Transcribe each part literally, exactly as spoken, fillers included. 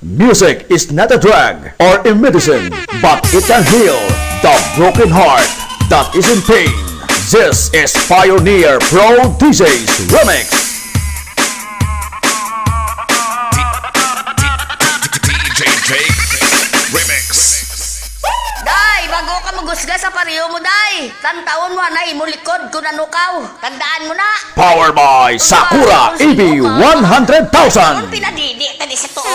Music is not a drug or a medicine, but it can heal the broken heart that is in pain. This is Pioneer Pro D Js Remix. D J Jake Remix. Day, bago ka magusga sa pareho mo, day. Tantawon mo na imo likod kung ano kaw. Tandaan mo na. Powered by Sakura E V one hundred thousand. Ang pinadidi, tadi sa tuo.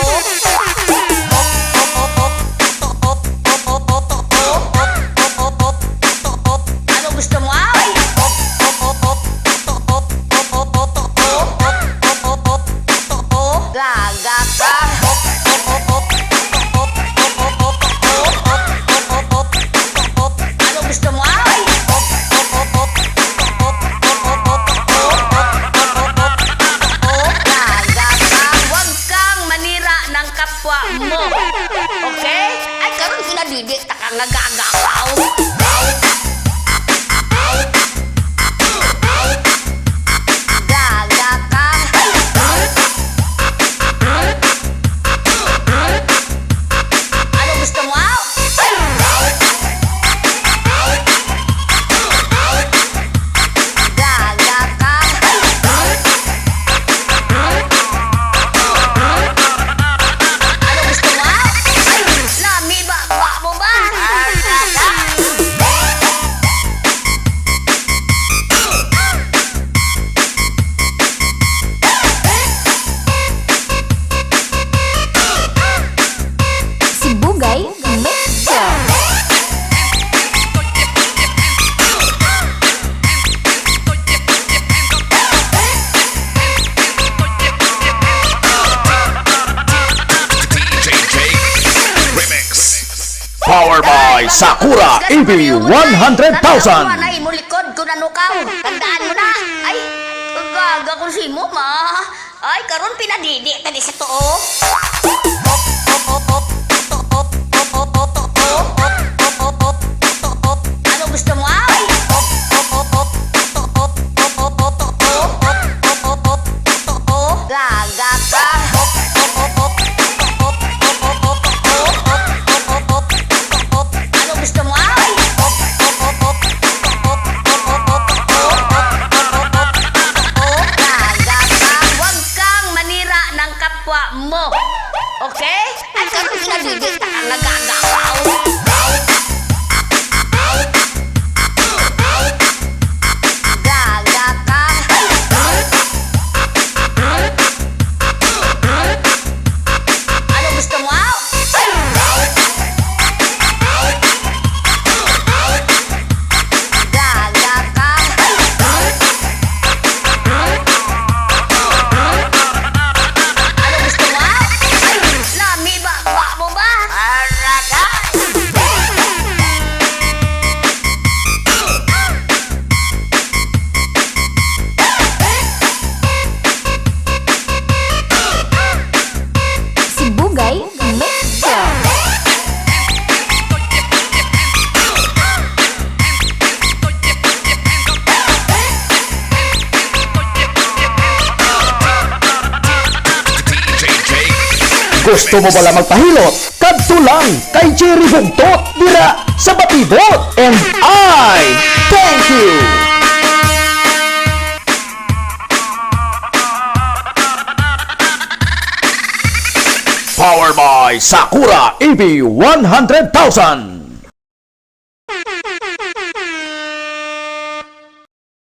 Ano gusto mo, ay? Gaga ka. Ano gusto mo, ay? Gaga ka. Huwag kang manira ng kapwa mo. Okay? Ay, karon pinadidi ta ka nga gaga ka. Gaga ka. Ano gusto mo? Gaga ka. Ano gusto mo? Ay, lami ba? Ba mo ba? Sibugay Mix Show. D J Jake Remix. Powered by Sakura E V one hundred thousand. Tandaan mo na, imo likod kung ano ka. Tandaan mo na. Ay, gaga kung si mo, ma. Ay, karon pinadidi tadi sa tuo. Ano gusto mo, ay? Gaga ka. Ano gusto mo, ay? Gaga ka. Huwag kang manira ng kapwa mo. Okay? Ay, karon pinadidi ta ka nga gaga ka. Gaga ka. Ano gusto mo? Gaga ka. Ano gusto mo? Ay, lami ba? Ba mo ba? Aragay! Sibugay Mix Show. Gusto mo bala magpahilot? Kadto lang kay Jerry Bugtot dira sa Batibot. And I thank you. Powered by Sakura E V one hundred thousand.